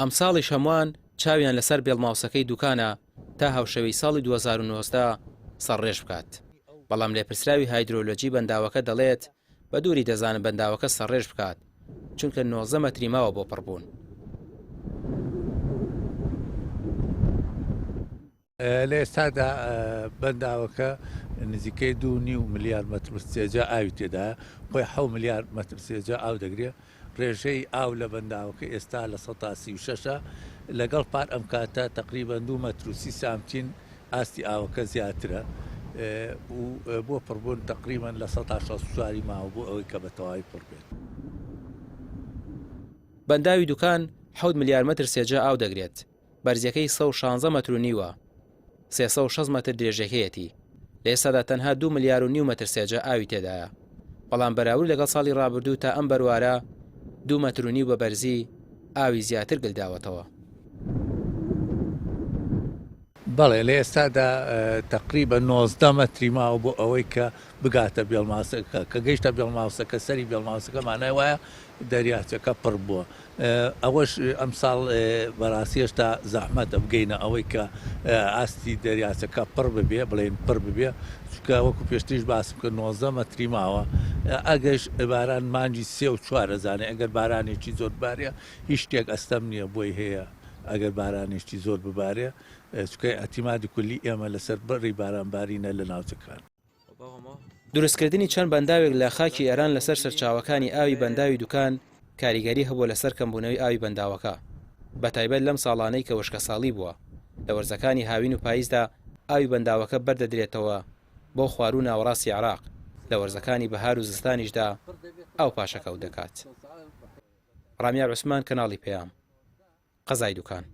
ئەمساڵیش هەمووان چاویان لەسەر بێڵماوسەکەی دوکانە تا هاوشێوەی ساڵی 2019 سەرڕێژ بکات، بەڵام لێپرسراوی هایدرۆلۆجی بەنداوەکە دەڵێت، بە دووری دەزانن بەنداوەکە سەرڕێژ بکات، چونکە 19 مەتری ماوە بۆ پڕبوون. لە ئێستادا بەنداوەکە نزیکەی دوو نیو ملیار مەتر سێجا ئاوی تێدایە، خۆی حەو ملیار مەتر سێجا ئاو دەگرێ. ڕێژەی ئاو لە بەنداوەکە ئێستا لە سەتا 36 ە، لەگەڵ پار ئەم کاتە تەقریبەن دوو مەتر و سی سانتیم ئاستی ئاوەکە زیاترە و بۆ پڕبوون تەقریبەن لە سەتا 64 ی ماوە بۆ ئەوەی کە بە تەواوی پڕ بێت. بەنداوی دوکان حەوت ملیار مەتر سێجا ئاو دەگرێت. بەرزیەکەی 116 مەتر و نیوە، 360 مەتر درێژەکەیەتی، لە ئێستادا تەنها دوو ملیار و نیو مەتر سێجا ئاوی تێدایە، بەڵام بەراورد لەگەڵ ساڵی ڕابردوو تا ئەم بەروارە دوو مەتر و نیو بە بەرزی ئاوی زیاتر گلداوەتەوە. بەڵێ لە ئێستادا تەقریبەن 19 مەتری ماوە بۆ ئەوەی کە بگاتە بێڵماسەکە، کە گەیشتە بێڵماوسەکە سەری بێڵماوسەکە مانای وایە دەریاچەکە پڕ بووە. ئەوەش ئەمساڵ بەڕاستی هێشتا زەحمەتە بگەینە ئەوەی کە ئاستی دەریاچەکە پڕ ببێ بڵێین پڕ ببێ چونکە وەکو پێشتریش باسم کرد 19 مەتری ماوە ئەگەش باران مانگی سێ و چوار ئەزانێ ئەگەر بارانێکی زۆر ببارێ هیچ شتێک ئەستەم نییە بۆی هەیە ئەگەر بارانێکی زۆر ببارێ چونکە ئیعتیمادی کولی ئێمە لەسەر بڕی بارانبارینە لە ناوچەکان. دروستکردنی چەند بەنداوێک لە خاکی ئێران لەسەر سەرچاوەکانی ئاوی بەنداوی دوکان کاریگەری هەبووە لەسەر کەمبوونەوەی ئاوی بەنداوەکە، بەتایبەت لەم ساڵانەی کە وشکەساڵی بووە، لە وەرزەکانی هاوین و پایزدا ئاوی بەنداوەکە بەردەدرێتەوە بۆ خواروو ناوەڕاستی عێراق، لە وەرزەکانی بەهار و زستانیشدا ئاو پاشەکەوت دەکات. ڕامیار عوسمان، کەناڵی پەیام، قەزای دوکان.